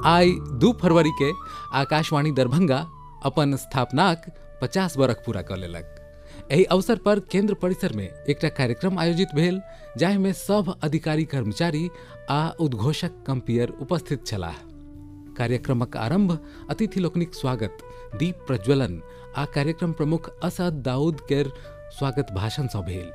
आइ 2 फरवरी के आकाशवाणी दरभंगा अपन स्थापनाक 50 बरख पूरा कऽ लेलक। एहि अवसर पर केंद्र परिसर में एकटा कार्यक्रम आयोजित भेल, जाहिमे सभ अधिकारी कर्मचारी आ उद्घोषक कंपियर उपस्थित छलाह। कार्यक्रमक आरंभ अतिथि लोकनिक स्वागत, दीप प्रज्वलन आ कार्यक्रम प्रमुख असद दाऊद केर स्वागत भाषण सँ भेल।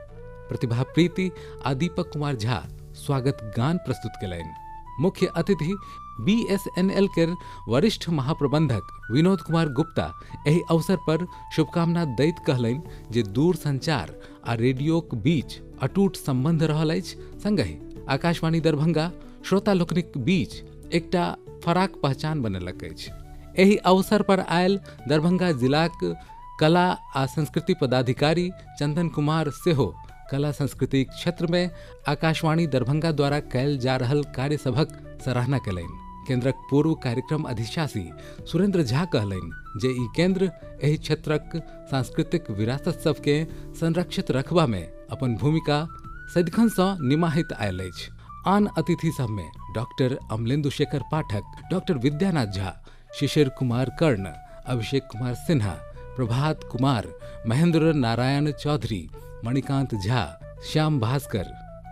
प्रतिभा प्रीति आ दीपक कुमार झा स्वागत गान प्रस्तुत कयलनि। मुख्य अतिथि बीएसएनएल केर वरिष्ठ महाप्रबंधक विनोद कुमार गुप्ता एहि अवसर पर शुभकामना दैत कहलनि जे दूरसंचार आ रेडियोक बीच अटूट संबंध रहल अछि। संगहि आकाशवाणी दरभंगा श्रोता लोकनिक बीच एकटा फराक पहचान बनेलक अछि। एहि अवसर पर आयल दरभंगा जिलाक कला आ संस्कृति पदाधिकारी चंदन कुमार सेहो कला संस्कृतिक क्षेत्र में आकाशवाणी दरभंगा द्वारा कयल जा रहल कार्य सभक सराहना कयलनि। केंद्रक पूर्व कार्यक्रम अधिशासी सुरेंद्र झा कहलनि जे ई केंद्र एहि क्षेत्रक सांस्कृतिक विरासत सबके संरक्षित रखबा में अपन भूमिका सदिखन सँ निमाहित आयल अछि। आन अतिथि सब में डॉक्टर अमलेंदु शेखर पाठक, डॉक्टर विद्यानाथ झा, शिशिर कुमार कर्ण, अभिषेक कुमार सिन्हा, प्रभात कुमार, महेंद्र नारायण चौधरी, मणिकांत झा, श्याम भास्कर,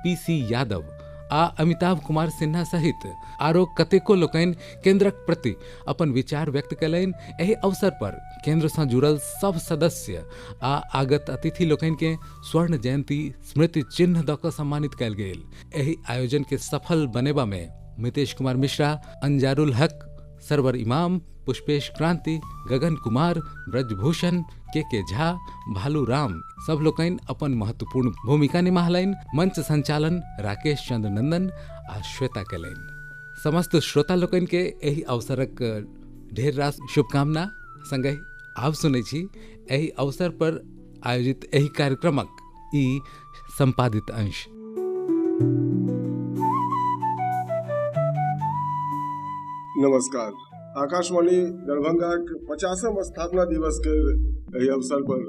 पीसी यादव आ अमिताभ कुमार सिन्हा सहित आरो कतेको लोकनि केंद्रक प्रति अपन विचार व्यक्त कयलनि। एहि अवसर पर केंद्र सँ जुड़ल सब सदस्य आ आगत अतिथि लोकनि के स्वर्ण जयंती स्मृति चिन्ह दऽ कऽ सम्मानित कयल गेल। एहि आयोजन के सफल बनेबा में मितेश कुमार मिश्रा, अंजारुल हक, सरवर इमाम, पुष्पेश क्रांति, गगन कुमार, ब्रजभूषण, के झा, भालू राम सब लोकनि अपन महत्वपूर्ण भूमिका निमाहलनि। मंच संचालन राकेश चंद्र नंदन आ श्वेता कयलनि। समस्त श्रोता लोकनि के एहि अवसरक ढेर रास शुभकामना। संगहि आब सुनै छी एहि अवसर पर आयोजित एहि कार्यक्रमक ई संपादित अंश। नमस्कार। आकाशवाणी दरभंगाक 50म स्थापना दिवस के एहि अवसर पर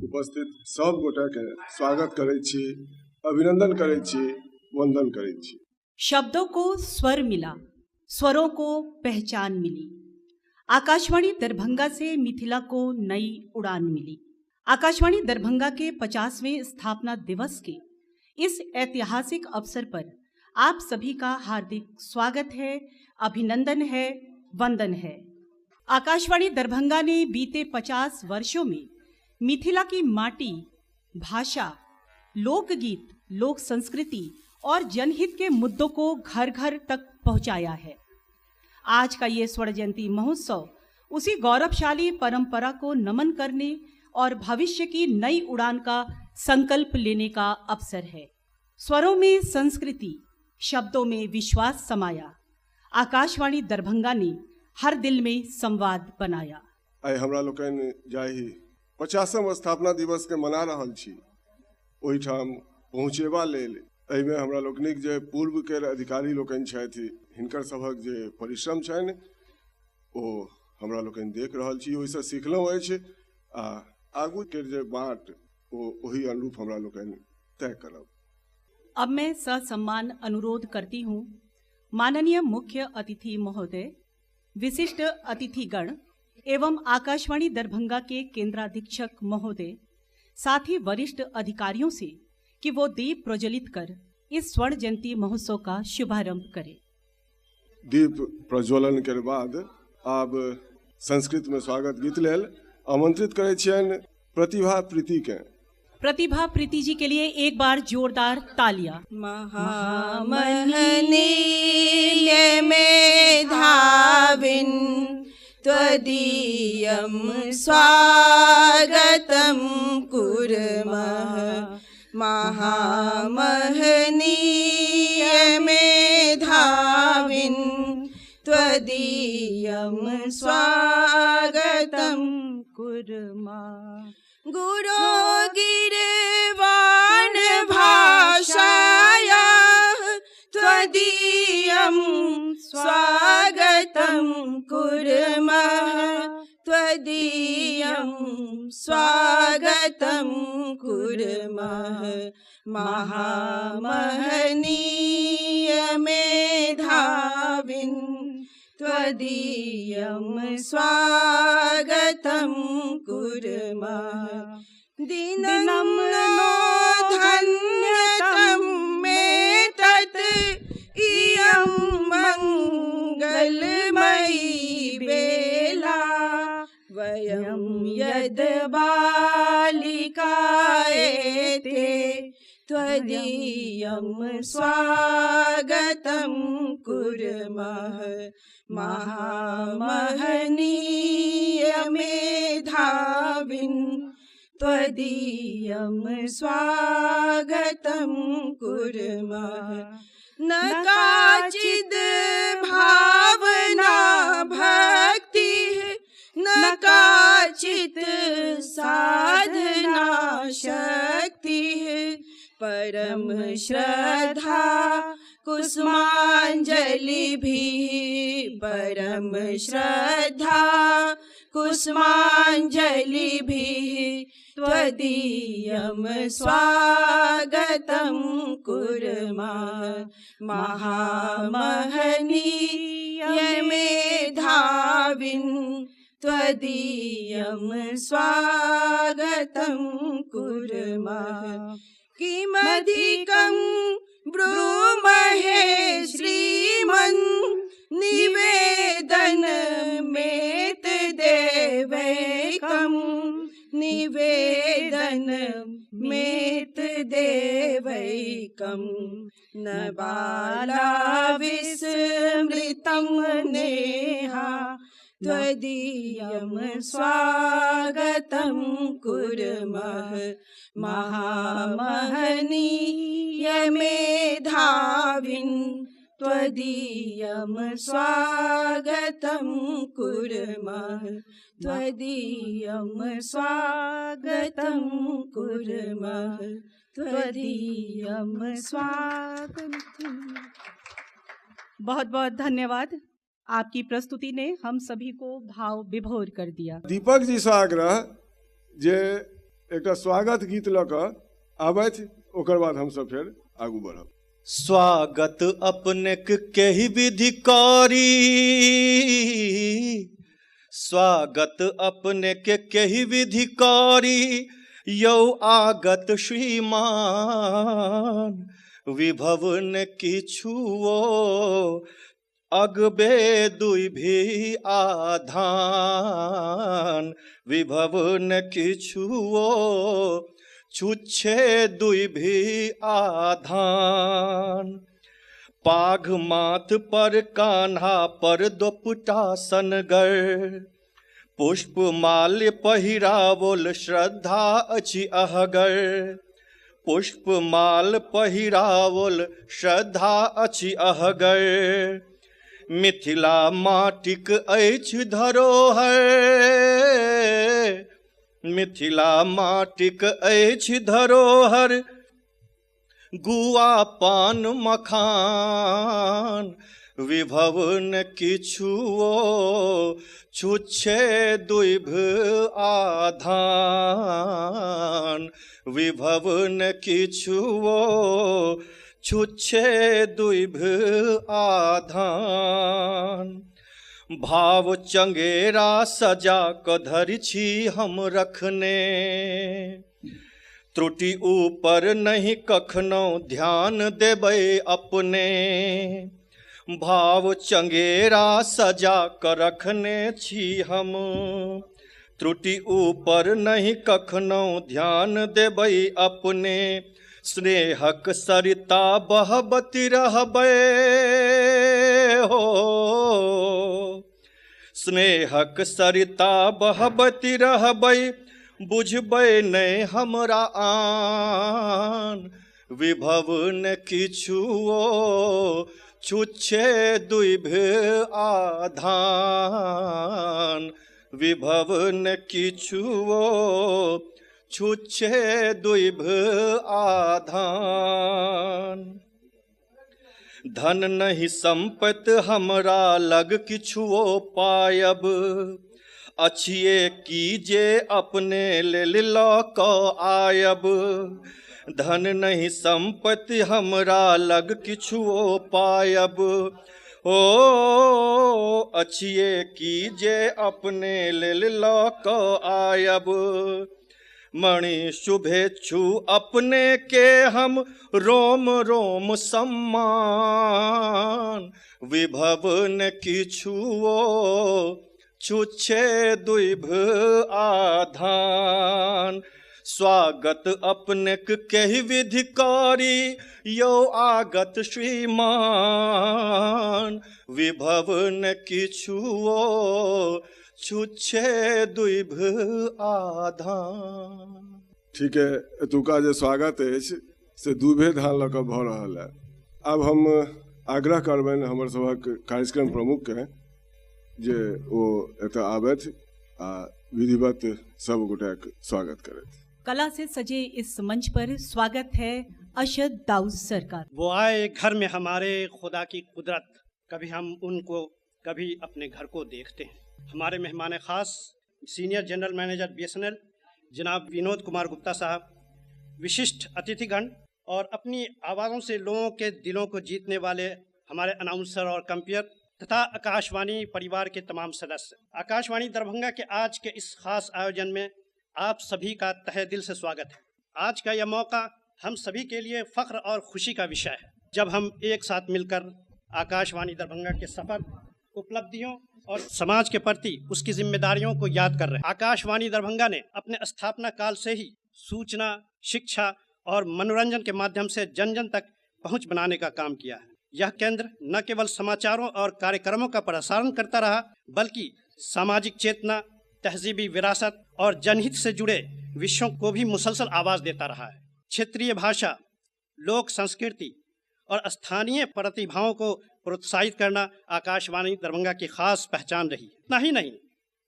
उपस्थित सब गोटा के स्वागत करै छी, अभिनंदन करै छी, वंदन करै छी। शब्दों को स्वर मिला, स्वरों को पहचान मिली। आकाशवाणी दरभंगा से मिथिला को नई उड़ान मिली। आकाशवाणी दरभंगा के 50वें स्थापना दिवस के इस ऐतिहासिक अवसर पर आप सभी का हार्दिक स्वागत है, अभिनंदन है, वंदन है। आकाशवाणी दरभंगा ने बीते 50 वर्षों में मिथिला की माटी, भाषा, लोकगीत, लोक संस्कृति और जनहित के मुद्दों को घर घर तक पहुंचाया है। आज का ये स्वर्ण जयंती महोत्सव उसी गौरवशाली परंपरा को नमन करने और भविष्य की नई उड़ान का संकल्प लेने का अवसर है। स्वरों में संस्कृति, शब्दों में विश्वास समाया। आकाशवाणी दरभंगा ने हर दिल में संवाद बनाया। आइ हमरा लोकनि जाहि 50म स्थापना दिवस के मना रहल छी ओहिठाम पहुँचेबा लेल एहिमे हमरा लोकनिक जे पूर्व के अधिकारी लोकनि छथि हिनकर सभक जे परिश्रम छनि ओ हमरा लोकनि देख रहल छी, ओहिसँ सिखलहुँ अछि आ आगू के जे बाट ओ ओहि अनुरूप हमरा लोकनि तय करब। अब मैं ससम्मान अनुरोध करती हूँ माननीय मुख्य अतिथि महोदय, विशिष्ट अतिथिगण एवं आकाशवाणी दरभंगा के केंद्राधीक्षक महोदय, साथ ही वरिष्ठ अधिकारियों से कि वो दीप प्रज्वलित कर इस स्वर्ण जयंती महोत्सव का शुभारंभ करें। दीप प्रज्वलन के बाद अब संस्कृत में स्वागत गीत लेल आमंत्रित करै छियनि प्रतिभा प्रीति के। प्रतिभा प्रीति जी के लिए एक बार जोरदार तालियां। महामहनीय मेधाविन् त्वदीयं स्वागतं कुर्मः। महामहनीय मेधाविन् त्वदीयं स्वागतं कुर्मः। गुरो गिर्वाण भाषाया त्वदीयं स्वागतं कुर्मः। त्वदीयं त्वदीयं स्वागतं कुर्मः महामहनीय मेधाविन् त्वदीयं स्वागतं कुर्मः। दिनं नो धन्यतं मेतत् इयं मङ्गलमयी बेला वयं यद् बालिका एते त्वदीयं स्वागतं कुर्मः महामहनीय मेधाविन् त्वदीयं स्वागतं कुर्मः। न काचिद् भावना भक्तिः न काचित् साधना शक्तिः परम श्रद्धा कुसुमांजलिभिः परम श्रद्धा कुसुमांजलिभिः त्वदीयं स्वागतं कुर्मः महामहनीय मेधाविन् त्वदीयं स्वागतं कुर्मः। किमधिकं ब्रूमहे श्रीमन् निवेदन मेतदेवैकं निवेदन मेतदेवैकं न बाला विस्मृतं नेहा त्वदीयं स्वागतं कुर्मः महामहनीय मेधाविन् त्वदीयं स्वागतं कुर्मः त्वदीयं स्वागतं कुर्मः त्वदीयं स्वागतं। बहुत बहुत धन्यवाद। आपकी प्रस्तुति ने हम सभी को भाव विभोर कर दिया। दीपक जी से आग्रह जे एकटा स्वागत गीत लऽ कऽ आबथि, ओकर बाद हमसब फेर आगू बढ़ब। स्वागत अपनेक केहि विधि करी, स्वागत अपनेक केहि विधि करी, यौ आगत श्रीमान विभव न किछुओ अगबे दुई भी आधान, विभव न किछुओ छुच्छे दुई भी आधान। पाघ माथ पर कान्हा पर दोपटा सनगर, पुष्प माल्य पहिरावोल श्रद्धा अछि अहगर, पुष्प माल पहिरावोल श्रद्धा अछि अहगर। मिथिला माटिक अछि धरोहर, मिथिला माटिक अछि धरोहर, गुआ पान मखान, विभव न किछुओ छुच्छे दुइभ आधान, विभव न किछुओ छुच्छे दुइभ आधान। भाव चंगेरा सजा क धरि छी हम रखने, त्रुटि ऊपर नहीं कखनो ध्यान देबै अपने, भाव चंगेरा सजा क रखने छी हम, त्रुटि ऊपर नहीं कखनो ध्यान देबै अपने। स्नेहक सरिता बहबति रहबै हो, स्नेहक सरिता बहबति रहबै, बुझबै नहि हमरा आन, विभव न किछुओ छुच्छे दुइभ आधान, विभव न किछुओ छुच्छे दुइभ आधान। धन नहीं संपत हमरा लग किछुओ पायब, अछिए की जे अपने लेल लऽ कऽ आयब। धन नहि सम्पत्ति हमरा लग किछुओ पायब। ओ अछिए की जे अपने लेल लऽ कऽ आयब। मणि शुभेच्छु अपने के हम रोम रोम सम्मान। विभव न किछुओ छुच्छे दुइभ आधान। स्वागत अपनेक केहि विधि करी यो आगत श्रीमान। विभव न किछुओ छुच्छे दुइभ आधान। ठीक है, एतुका जे स्वागत अछि से दुभे धान लऽ कऽ भऽ रहल है। आब हम आग्रह करबनि हमर सभक कार्यक्रम प्रमुखके जे ओ एतऽ आबथि आ विधिवत सब गोटाक स्वागत करथि। कला से सजे इस मंच पर स्वागत है अशद दाऊद सर का। वो आए घर में हमारे खुदा की कुदरत, कभी हम उनको कभी अपने घर को देखते हैं। हमारे मेहमान ख़ास सीनियर जनरल मैनेजर BSNL जनाब विनोद कुमार गुप्ता साहब, विशिष्ट अतिथिगण और अपनी आवाज़ों से लोगों के दिलों को जीतने वाले हमारे अनाउंसर और कंपेयर तथा आकाशवाणी परिवार के तमाम सदस्य। आकाशवाणी दरभंगा के आज के इस ख़ास आयोजन में आप सभी का तहे दिल से स्वागत है। आज का यह मौका हम सभी के लिए फ़ख्र और ख़ुशी का विषय है, जब हम एक साथ मिलकर आकाशवाणी दरभंगा के सफ़र, उपलब्धियों और समाज के प्रति उसकी जिम्मेदारियों को याद कर रहे हैं। आकाशवाणी दरभंगा ने अपने स्थापना काल से ही सूचना, शिक्षा और मनोरंजन के माध्यम से जन जन तक पहुंच बनाने का काम किया है। यह केंद्र न केवल समाचारों और कार्यक्रमों का प्रसारण करता रहा, बल्कि सामाजिक चेतना, तहजीबी विरासत और जनहित से जुड़े विषयों को भी मुसलसल आवाज़ देता रहा है। क्षेत्रीय भाषा, लोक संस्कृति और स्थानीय प्रतिभाओं को प्रोत्साहित करना आकाशवाणी दरभंगा की खास पहचान रही। इतना ही नहीं,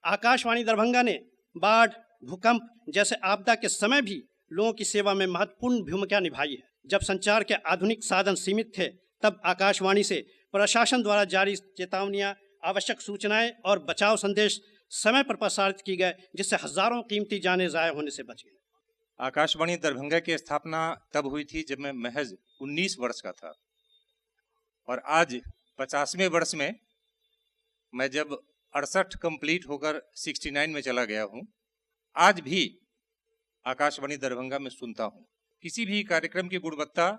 आकाशवाणी दरभंगा ने बाढ़, भूकंप जैसे आपदा के समय भी लोगों की सेवा में महत्वपूर्ण भूमिका निभाई है। जब संचार के आधुनिक साधन सीमित थे, तब आकाशवाणी से प्रशासन द्वारा जारी चेतावनियाँ, आवश्यक सूचनाएं और बचाव संदेश समय पर प्रसारित की गए, जिससे हजारों कीमती जानें ज़ाया होने से बच गई। आकाशवाणी दरभंगा की स्थापना तब हुई थी जब मैं महज 19 वर्ष का था और आज 50वें वर्ष में मैं जब 68 कंप्लीट होकर 69 में चला गया हूँ, आज भी आकाशवाणी दरभंगा में सुनता हूँ। किसी भी कार्यक्रम की गुणवत्ता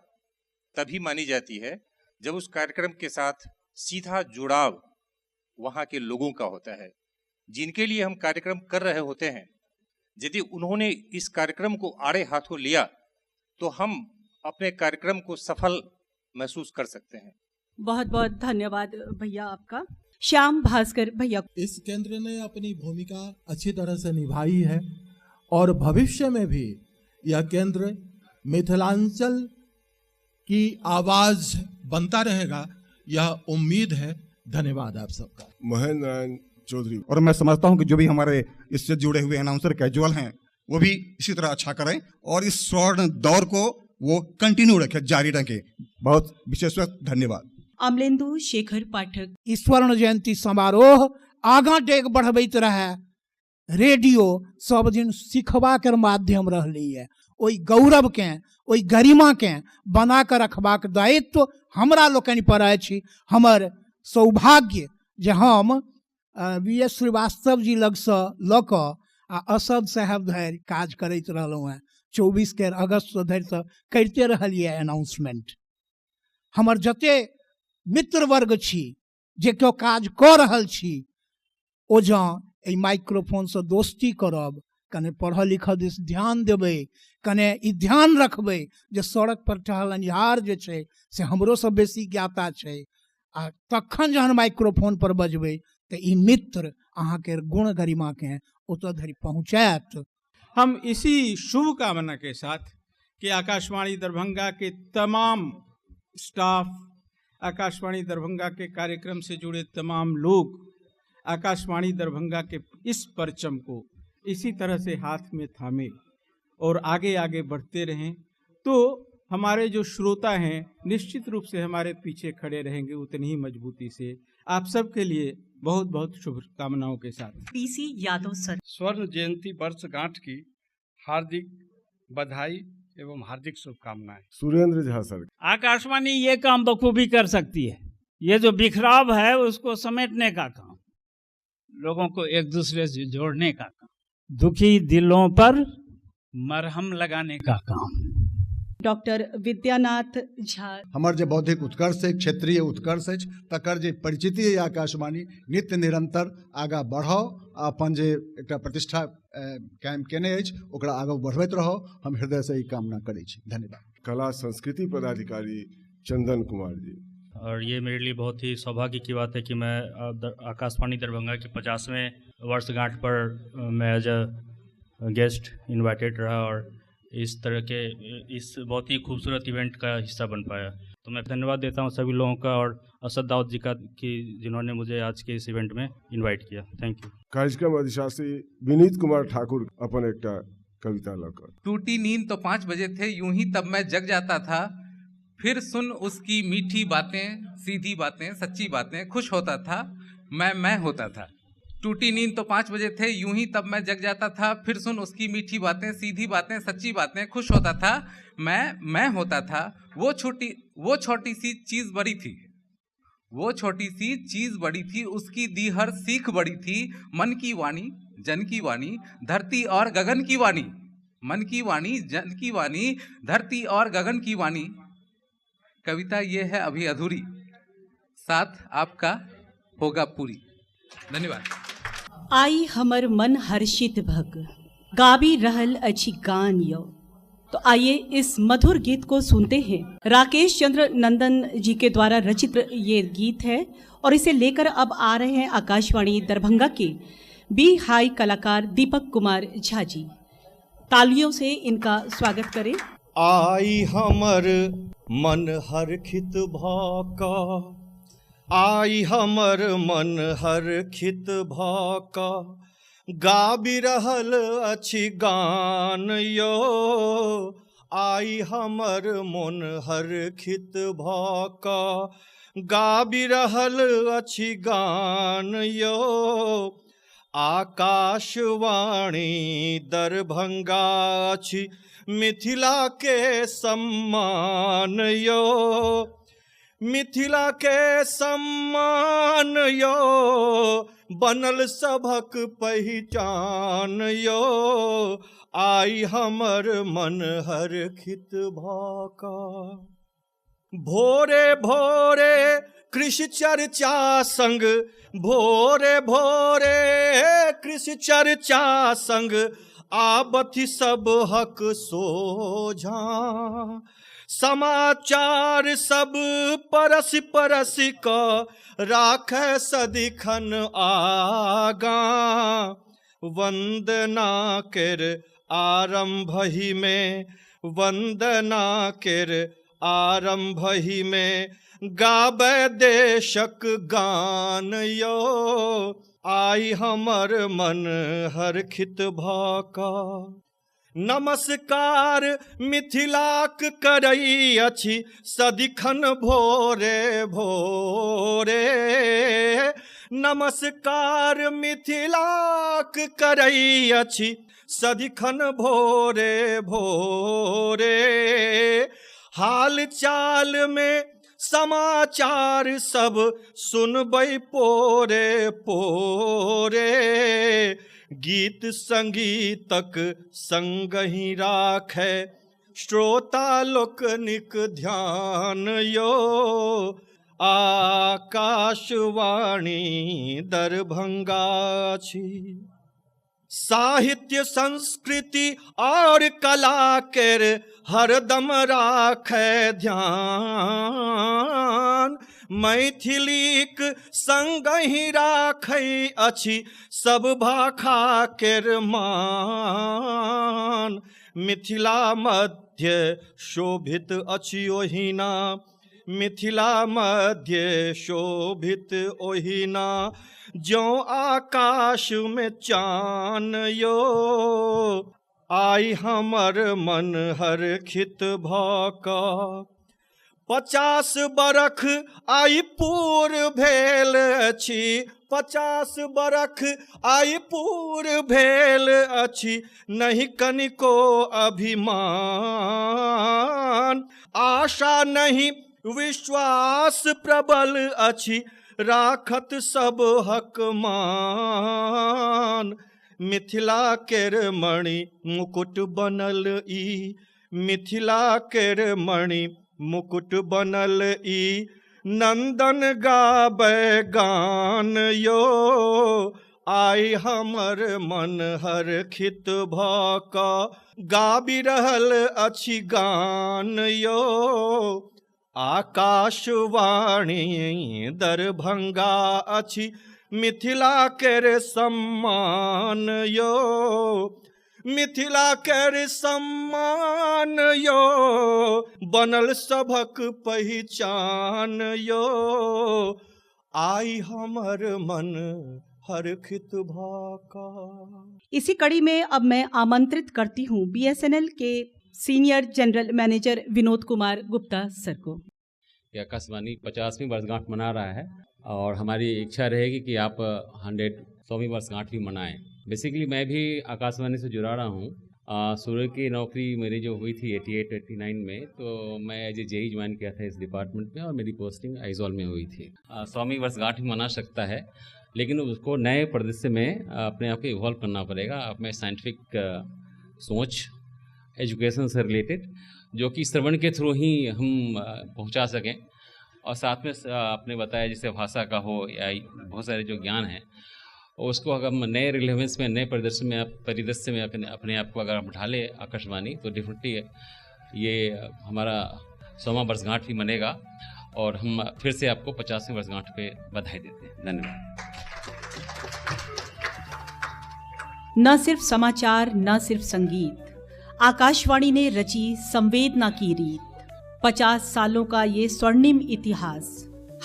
तभी मानी जाती है जब उस कार्यक्रम के साथ सीधा जुड़ाव वहाँ के लोगों का होता है, जिनके लिए हम कार्यक्रम कर रहे होते हैं। यदि उन्होंने इस कार्यक्रम को आड़े हाथों लिया तो हम अपने कार्यक्रम को सफल महसूस कर सकते हैं। बहुत बहुत धन्यवाद भैया आपका। श्याम भास्कर भैया, इस केंद्र ने अपनी भूमिका अच्छी तरह से निभाई है और भविष्य में भी यह केंद्र मिथिलांचल की आवाज़ बनता रहेगा, यह उम्मीद है। धन्यवाद आप सबका। महेंद्र नारायण चौधरी। और मैं समझता हूं कि जो भी हमारे इससे जुड़े हुए अनाउंसर कैजुअल हैं वो भी इसी तरह अच्छा करें और इस स्वर्ण दौर को वो कंटिन्यू रखें, जारी रखें। बहुत विशेष धन्यवाद। अमलेंदु शेखर पाठक। ई स्वर्ण जयंती समारोह आगाँ डेग बढ़बैत रहे। रेडियो सब दिन सिखबाक माध्यम रहलै है। ओहि गौरवके, ओहि गरिमाके बना कऽ रखबाक दायित्व हमरा लोकनि पर अछि। हमर सौभाग्य जे हम वी एस श्रीवास्तव जी लगसँ लऽ कऽ आ असद साहब धरि काज करैत रहलहुँ हेँ। 24 के अगस्त धरि तऽ करिते रहलियै अनाउंसमेंट। हमर जते मित्र वर्ग छी, जे केओ काज कऽ रहल छी, ओ जँ एहि माइक्रोफोनसँ दोस्ती करब, कने पढ़ऽ लिखऽ दिस ध्यान देबै, कने ई ध्यान रखबै जे सड़क पर टहलनिहार जे छै से हमरोसँ बेसी ज्ञाता छै, आ तखन जहन माइक्रोफोन पर बजबै तऽ ई मित्र अहाँके गुण गरिमाके ओतऽ धरि पहुँचायत। हम इसी शुभकामना के साथ कि आकाशवाणी दरभंगा के तमाम स्टाफ, आकाशवाणी दरभंगा के कार्यक्रम से जुड़े तमाम लोग आकाशवाणी दरभंगा के इस परचम को इसी तरह से हाथ में थामे और आगे आगे बढ़ते रहें, तो हमारे जो श्रोता हैं निश्चित रूप से हमारे पीछे खड़े रहेंगे उतनी ही मजबूती से। आप सबके लिए बहुत बहुत शुभकामनाओं के साथ। पीसी यादव सर। स्वर्ण जयंती वर्षगांठ की हार्दिक बधाई एवं हार्दिक शुभकामनाएं। सुरेंद्र झा सर। आकाशवाणी ये काम बखूबी कर सकती है। ये जो बिखराव है उसको समेटने का काम, लोगों को एक दूसरे से जोड़ने का काम, दुखी दिलों पर मरहम लगाने का काम। डॉक्टर विद्यानाथ झा। हमर जे बौद्धिक उत्कर्ष अछि, क्षेत्रीय उत्कर्ष अछि, तकर जे परिचिति अइ आकाशवाणी नित्य निरंतर आगाँ बढ़ाओ, अपन जे एकटा प्रतिष्ठा कायम केने अछि ओकरा आगाँ बढ़बैत रहो, हम हृदय से ई कामना करै छी। धन्यवाद। कला संस्कृति पदाधिकारी चंदन कुमार जी। और ये मेरे लिए बहुत ही सौभाग्य की बात है कि मैं आकाशवाणी दरभंगा के 50वें वर्षगांठ पर मैं एज अ गेस्ट इन्वाइटेड रहा और इस तरह के इस बहुत ही खूबसूरत इवेंट का हिस्सा बन पाया। तो मैं धन्यवाद देता हूँ सभी लोगों का और असद दाऊद जी का कि जिन्होंने मुझे आज के इस इवेंट में इन्वाइट किया। Thank you. कार्यक्रम अधिशासी विनीत कुमार ठाकुर अपन एकटा कविता लकर। टूटी नींद तो 5 बजे थे, यूं ही तब मैं जग जाता था, फिर सुन उसकी मीठी बातें, सीधी बातें, सच्ची बातें, खुश होता था मैं होता था। टूटी नींद तो 5 बजे थे, यूं ही तब मैं जग जाता था, फिर सुन उसकी मीठी बातें, सीधी बातें, सच्ची बातें, खुश होता था मैं होता था। वो छोटी सी चीज़ बड़ी थी, वो छोटी सी चीज़ बड़ी थी, उसकी दी हर सीख बड़ी थी। मन की वाणी जन की वाणी, धरती और गगन की वाणी, मन की वाणी जन की वाणी, धरती और गगन की वाणी। कविता ये है अभी अधूरी, साथ आपका होगा पूरी। धन्यवाद। आई हमर मन हर्षित भग, गाबी रहल अछि गान यो। तो आइए इस मधुर गीत को सुनते हैं। राकेश चंद्र नंदन जी के द्वारा रचित ये गीत है और इसे लेकर अब आ रहे हैं आकाशवाणी दरभंगा के बी हाई कलाकार दीपक कुमार झा जी। तालियों से इनका स्वागत करें। आई हमर मन हरखित भाका, आई हमर मन हरखित भाका, गाबि रहल अछि गान यो। आई हमर मन हरखित भाका, गाबि रहल अछि गान यो। आकाशवाणी दरभंगा अछि मिथिला के सम्मान यो, मिथिला के सम्मान यो, बनल सभक पहिचान यो। आई हमर मन हरखित भाका। भोरे भोरे कृषि चर्चा संग, भोरे भोरे कृषि चर्चा संग, आबथि सब हक सोझा। समाचार सब परस परस क राखै सदिखन आगाँ। वंदना केर आरंभहि में, वंदना केर आरंभहि में, गाबै देशक गान यो। आई हमर मन हरखित भाका। नमस्कार मिथिलाक करई अछि सदिखन भोरे भोरे, नमस्कार मिथिलाक करई अछि सदिखन भोरे भोरे। हाल चाल में समाचार सब सुनबै पोरे पोरे, गीत संगीतक संगहि राखै श्रोता लोकनिक ध्यान यो। आकाशवाणी दरभंगा छी। साहित्य संस्कृति और कला केर हरदम राखै ध्यान, मैथिलीक संगहि राखै अछि सब भाषा केर मान। मिथिला मध्य शोभित अछि ओहिना, मिथिला मध्य शोभित ओहिना, ज्यों आकाश में चान यो। आइ हमर मन हरखित भऽ कऽ। 50 बरख आइ पूर भेल अछि, 50 बरख आइ पूर भेल अछि, नहि कनिको अभिमान। आशा नहि विश्वास प्रबल अछि, राखत सब हक मान। मिथिला केर मणि मुकुट बनल ई, मिथिला केर मणि मुकुट बनल ई, नंदन गाबै गान यो। आइ हमर मन हरखित भऽ कऽ गाबि रहल अछि गान यो। आकाशवाणी दरभंगा अछि मिथिला केर सम्मान यो, मिथिला केर सम्मान यो, बनल सभक पहिचान यो। आइ हमर मन हरखित भऽ कऽ। इसी कड़ी में अब मैं आमंत्रित करती हूँ बीएसएनएल के senior general manager Vinod Kumar Gupta sir को। आकाशवाणी 50वीं वर्षगांठ मना रहा है और हमारी इच्छा रहेगी कि आप 100वीं वर्षगांठ भी मनाएं। बेसिकली मैं भी आकाशवाणी से जुड़ा रहा हूँ। सूर्य की नौकरी मेरी जो हुई थी 88-89 में, तो मैं एज ए जेई ज्वाइन किया था इस डिपार्टमेंट में और मेरी पोस्टिंग आइजॉल में हुई थी। 100वीं वर्षगांठ भी मना सकता है, लेकिन उसको नए परिदृश्य में अपने आप को इवॉल्व करना पड़ेगा। अपने साइंटिफिक सोच, एजुकेशन से रिलेटेड, जो कि श्रवण के थ्रू ही हम पहुंचा सकें, और साथ में आपने बताया जैसे भाषा का हो या बहुत सारे जो ज्ञान है, उसको अगर हम नए रिलेवेंस में, नए परिदृश्य में अपने आप को अगर हम ढाले आकाशवाणी, तो डेफिनेटली ये हमारा 100वां वर्षगांठ भी मनेगा और हम फिर से आपको 50वीं वर्षगांठ पे बधाई देते हैं। धन्यवाद। न सिर्फ समाचार, न सिर्फ संगीत, आकाशवाणी ने रची संवेदना की रीत। 50 सालों का ये स्वर्णिम इतिहास,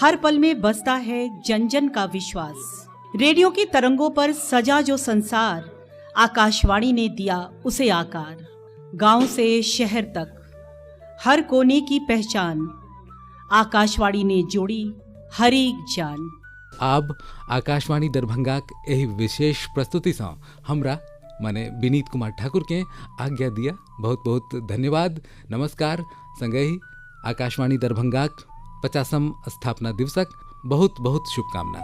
हर पल में बसता है जन जन का विश्वास। रेडियो की तरंगों पर सजा जो संसार, आकाशवाणी ने दिया उसे आकार। गांव से शहर तक हर कोने की पहचान, आकाशवाणी ने जोड़ी हर एक जान। आब आकाशवाणी दरभंगाक एहि विशेष प्रस्तुति सँ हमरा माने विनीत कुमार ठाकुर के आज्ञा दिया। बहुत बहुत धन्यवाद, नमस्कार। संगहि आकाशवाणी दरभंगाक 50म स्थापना दिवसक बहुत बहुत शुभकामना।